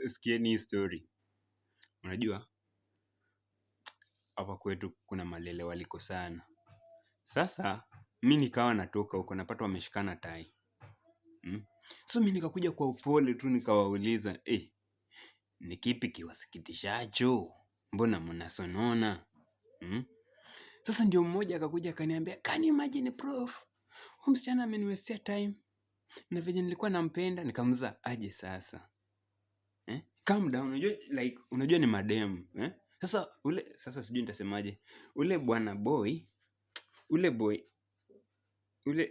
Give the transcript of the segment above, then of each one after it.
Sikieni hii story. Unajua hapa kwetu kuna malele walikosana. Sasa mi nikawa natoka huko napata wameshikana tai. Hmm? So mi nikakuja kwa upole tu nikawauliza, eh, ni kipi kiwasikitishacho? Mbona mnasonona? Hmm? Sasa ndio mmoja akakuja akaniambia, can you imagine prof? Huyu msichana ameniwastia time na venye nilikuwa nampenda. Nikamza aje sasa, eh? Calm down, unajua like unajua ni madem, eh? Sasa ule sasa sijui nitasemaje, ule bwana boy, ule boy,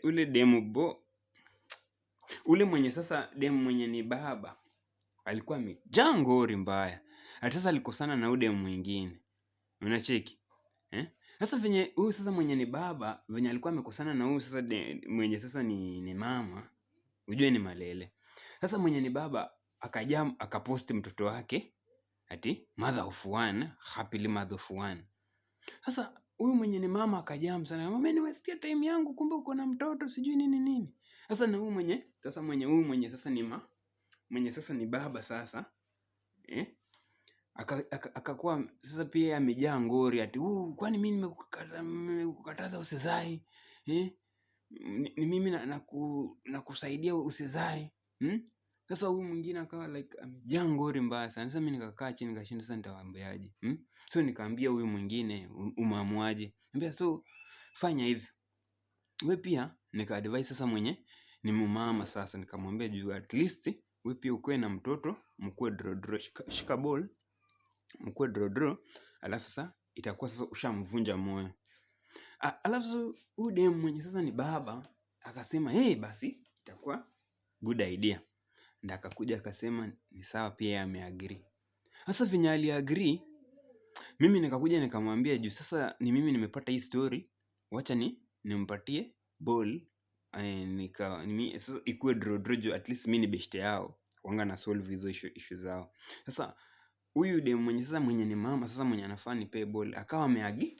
ule demu bo, ule mwenye sasa demu mwenye ni baba alikuwa amejaa ngori mbaya. Ati sasa alikosana na ule demu mwingine, unacheki, eh? Sasa venye huyu sasa mwenye ni baba venye alikuwa amekosana na huyu sasa mwenye sasa ni mama, ujue ni malele. Sasa mwenye ni baba akajam akaposti mtoto wake ati mother of one, happily mother of one. Sasa huyu mwenye ni mama akajam sana, mama nimesikia time yangu, kumbe uko na mtoto sijui nini nini. Sasa na huyu mwenye sasa mwenye huyu mwenye sasa ni ma mwenye sasa ni baba sasa, eh, akakuwa sasa pia amejaa ngori ati kwani mimi nimekukataza usizae, eh, ni mimi nakusaidia usizae, hmm? Sasa huyu mwingine akawa like amejaa ngori mbaya sana. Sasa mimi nikakaa chini nikashinda, sasa nitawaambiaje? Hmm? So nikaambia huyu mwingine, umeamuaje? Niambia so fanya hivi. We pia nika advise sasa mwenye ni mumama sasa, nikamwambia juu at least we pia ukuwe na mtoto, mkuwe draw draw, shika ball, mkuwe draw draw, alafu sasa itakuwa sasa ushamvunja moyo. Alafu sasa huyu dem mwenye sasa ni baba akasema hey, basi itakuwa good idea. Ndio akakuja akasema ni sawa, pia yeye ameagree. Sasa venye aliagree, mimi nikakuja nikamwambia juu sasa ni mimi nimepata hii story, wacha ni nimpatie ball, sasa ikuwe draw draw juu at least mimi ni beshte yao, wanga na solve hizo issue zao. Sasa huyu dem mwenye sasa mwenye ni mama sasa mwenye anafaa nipee ball akawa ameagree.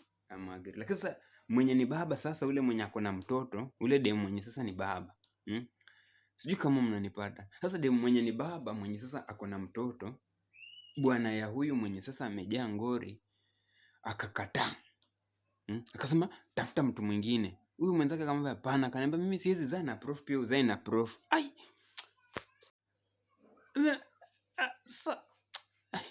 Lakini sasa mwenye ni baba sasa ule mwenye ako na mtoto, ule dem mwenye sasa ni baba. Hmm? Sijui kama mnanipata. Sasa dem mwenye ni baba mwenye sasa ako na mtoto, bwana ya huyu mwenye sasa amejaa ngori akakataa. Hmm? Akasema tafuta mtu mwingine. Huyu mwenzake akamwambia hapana, akaniambia mimi siwezi zaa na prof, pia uzae na prof. Ai.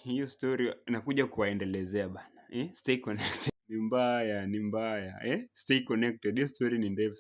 Hiyo story nakuja kuwaendelezea bana. Eh? Stay connected. Ni mbaya, ni mbaya. Eh? Stay connected. Hiyo story ni ndefu.